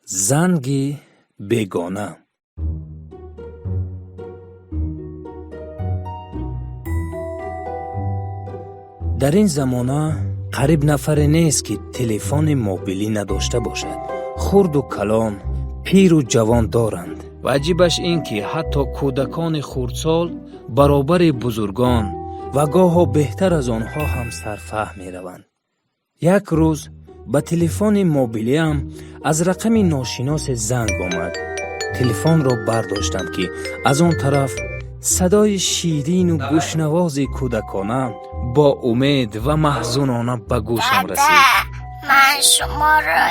Занги бегона. Дар ин замона қариб нафаре нест, ки телефони мобилӣ надошта бошад. Хурду калон, пиру ҷавон доранд. Ва аҷибаш ин, ки ҳатто кӯдакони хурдсол баробари бузургон ва гоҳо беҳтар аз онҳо ҳам сарфаҳм мераванд. Як рӯз ба телефони мобилиам аз рақами ношиносе занг омад. Телефонро бардоштам, ки аз он тараф садои ширину гӯшнавози кӯдакона бо умед ва маҳзунона ба гӯшам расид. Ман шуморо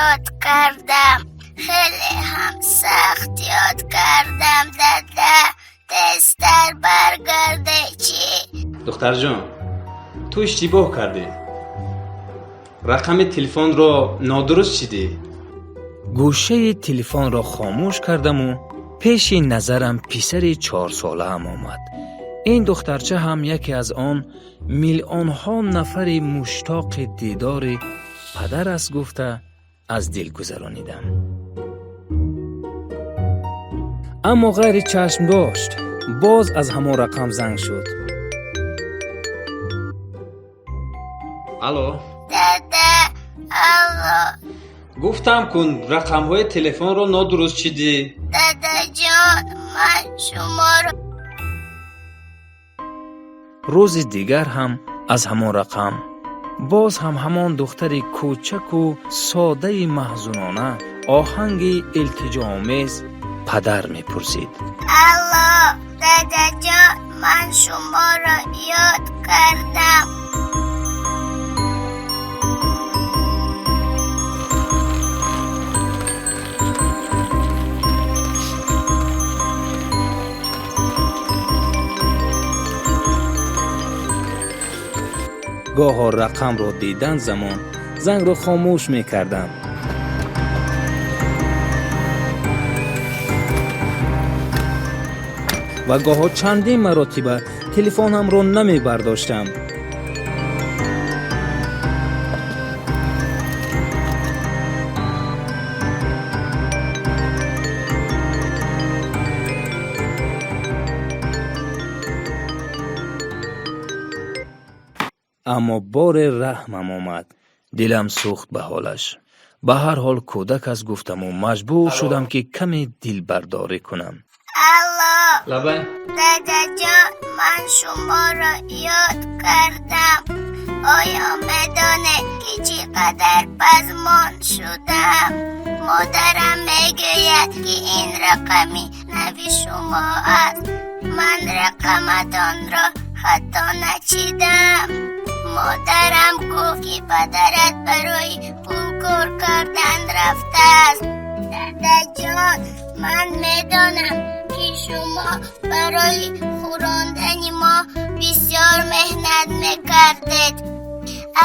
ёд кардам, хеле ҳам сахт ёд кардам, дада. Тезтар баргарде чӣ? Духтарҷон, ту иштибоҳ кардӣ, рақами телефонро нодуруст чидӣ. Гӯшаи телефонро хомӯш кардаму пеши назарам писари 4-солаам омад. Ин духтарча ҳам яке аз он миллионҳо нафари муштоқи дидори падар аст, гуфта аз дил гузаронидам. Аммо ғайри чашм дошт боз аз ҳамон рақам занг шуд. Алло. Дада, алло. Гуфтам кун, рақамҳои телефонро нодуруст чидӣ. Дадаҷон, ман шуморо Рӯзи дигар ҳам аз ҳамон рақам боз ҳам ҳамон духтари кӯчаку содаи маҳзунона оҳанги илтиҷоомез падар мепурсид. Алло, дадаҷон, ман шуморо ёд кардам. Гоҳо рақамро дидан замон зангро хомӯш мекардам. Ва гоҳо чандин маротиба телефонамро намебардоштам. Аммо боре раҳмам омад, дилам сӯхт ба ҳолаш. Ба ҳар ҳол кӯдак аст, гуфтаму маҷбур шудам, ки каме дилбардорӣ кунам. Алло. Лабай. Дадаҷон, ман шуморо ёд кардам. Оё медонед, ки чӣ қадар пазмон шудам? Модарам мегӯяд, ки ин рақами нави шумо аст. Ман рақаматонро хато начидам. Модарам гуфт, ки падарат барои пул кор кардан рафтааст. Дадаҷон, ман медонам, ки шумо барои хӯрондани мо бисёр меҳнат мекардед.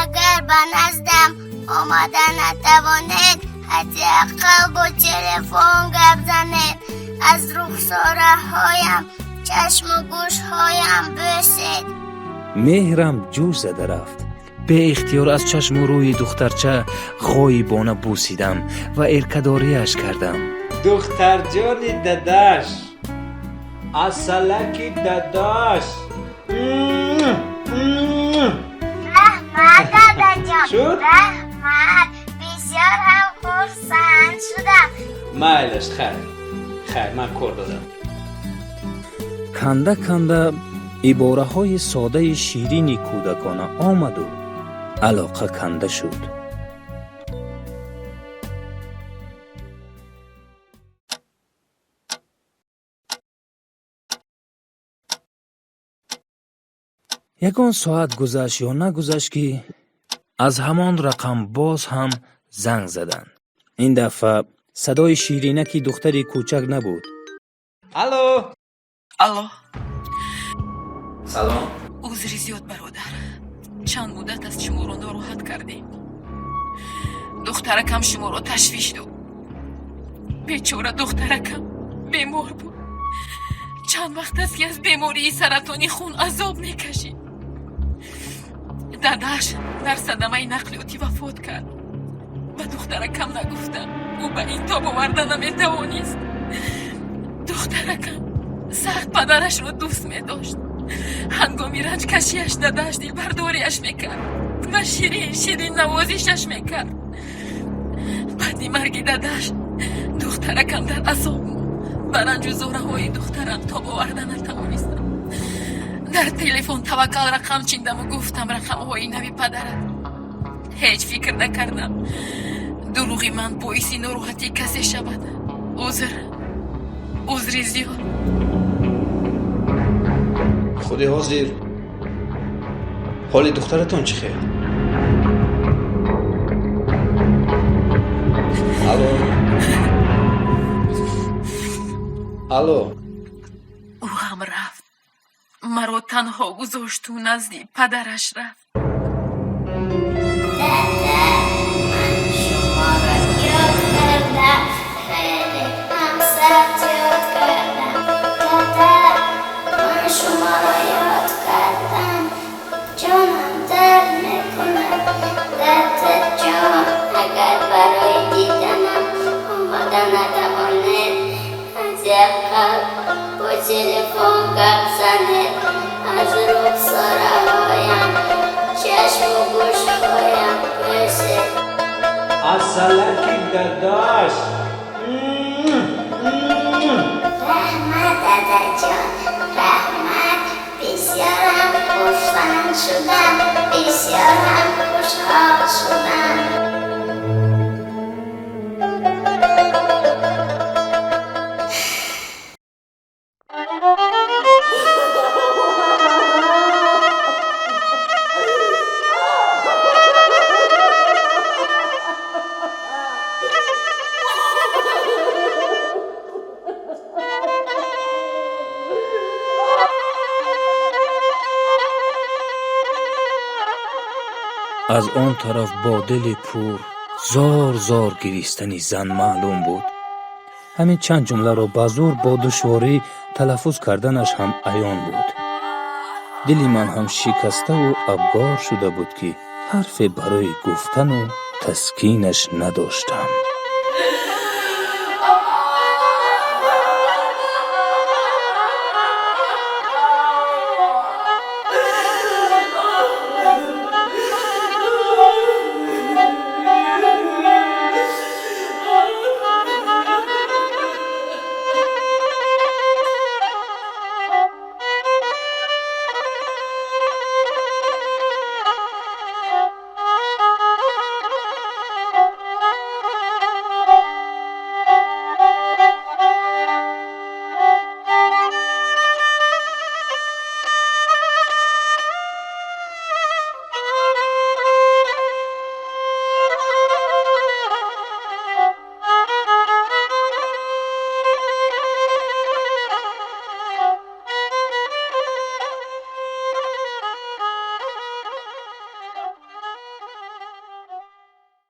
Агар ба наздам омада натавонед, ҳадди ақал бо телефон гап занед. Аз рухсораҳоям, чашму гӯшҳоям бӯсед. Меҳрам ҷӯш зада рафт. Беихтиёр аз чашму рӯи духтарча ғоибона бӯсидам ва эркадориаш кардам. Духтарҷони дадаш, асалаки дадаш. Раҳмат, дадаҷон. Шуд? Раҳмат, бисёр ҳам хурсанд шудам. Майлаш, хайр, хайр, ман кор дорам. Канда канда ибораҳои содаи ширини кӯдакона омаду алоқа канда шуд. Ягон соат гузашт ё нагузашт, ки аз ҳамон рақам боз ҳам занг заданд. Ин дафъа садои ширинаки духтари кӯчак набуд. Алло. Алло. Салом. Узри зиёд, бародар, чанд муддат аст шуморо нороҳат кардем. Духтаракам шуморо ташвиш дод. Бечора духтаракам бемор буд. Чанд вақт аст, ки аз бемории саратони хун азоб мекашид. Дадаш дар садамаи нақлиётӣ вафот кард ва духтар Духтаракам нагуфтам. Ӯ ба ин тоб оварда наметавонист. Духтаракам сахт падарашро дӯст медошт. Ҳангоми ранҷкашиаш дадаш дилбардориаш мекард ва ширин ширин навозишаш мекард. Баъди марги дадаш духтаракам дар азоб монд. Ба ранҷу зораҳои духтарам тоб оварда натавонистам. Дар телефон Таваккал рақам чиндаму гуфтам рақамҳои нави падарат. Ҳеҷ фикр накардам дурӯғи ман боиси нороҳатии касе шавад. Узр, узри зиёд. Худи ҳозир ҳоли духтаратон чӣ хел? Алло, алло. Ӯ ҳам рафт, маро танҳо гузошту назди падараш рафт. Дада, ман шуморо ёд кардам. Хеле ҳам сахт ёд кардам. Дада, ман шуморо ёд кардам. Ҷонам дард мекунад. Дадаҷон, агар барои диданам омада натавонед, ҳадди ақал бо телефон гап занед. Аз рухсораҳоям, чашму гӯшҳоям бӯсед. Асалаки дадаш. Раҳмат, дадаҷон, раҳмат. Бисёрам хурсанд шудам, бисёрам хушҳол шудам. Аз он тараф бо дили пур зор зор гиристани зан маълум буд. Ҳамин чанд ҷумларо ба зӯр бо душворӣ талаффуз карданаш ҳам аён буд. Дили ман ҳам шикаставу абгор шуда буд, ки ҳарфе барои гуфтану таскинаш надоштам.